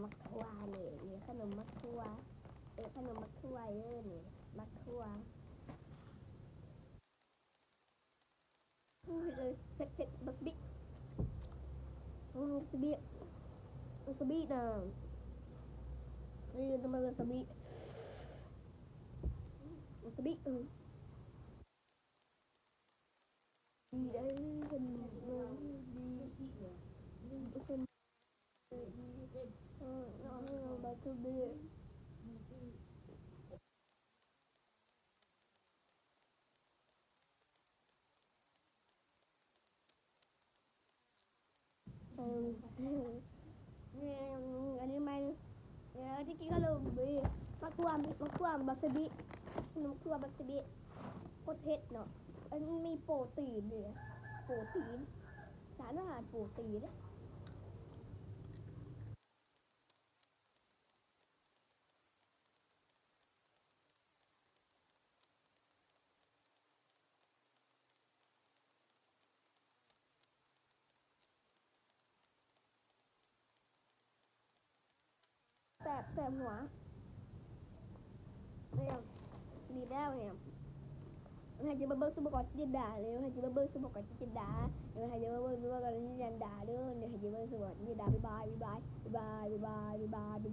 ໝາກຖົ່ວນີ້ ນີ້ຂະໜົມໝາກຖົ່ວ ເອີ ຂະໜົມໝາກຖົ່ວເດີນີ້ ໝາກຖົ່ວ. ເຜັດໆ ບັກບິ ອືມ ວາຊາບິ ວາຊາບິນະ ນີ້ຕ້ອງມາວາຊາບິ ວາຊາບິ ອືມ ດີເດີ ເພິ່ນດີ ເພິ່ນດີ ເອີ ເອົາວາຊາບິ. ເອີ ອັນນີ້ແມ່ນ ເອີ ທີ່ກິນຂະໜົມ ໝາກຖົ່ວ ໝາກຖົ່ວວາຊາບິ ໝາກຖົ່ວວາຊາບິ ໂຄດເຜັດເນາະ ອັນນີ້ມີໂປຣຕີນເດ້ ໂປຣຕີນ ສານອາຫານໂປຣຕີນເດ້. ແສບ ແສບຫົວ ແລ້ວ ດີແລ້ວແຮມ. ໃຫ້ເຈົ້າມາເບິ່ງຊຸມປະກອບຈິນດາເດີ ໃຫ້ເຈົ້າມາເບິ່ງຊຸມປະກອບຈິນດາເດີ ໃຫ້ເຈົ້າມາເບິ່ງຊຸມປະກອບຈິນດາເດີ ໃຫ້ເຈົ້າມາເບິ່ງຊຸມປະກອບຈິນດາ ບາຍບາຍ ບາຍບາຍ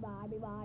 ບາຍບາຍ.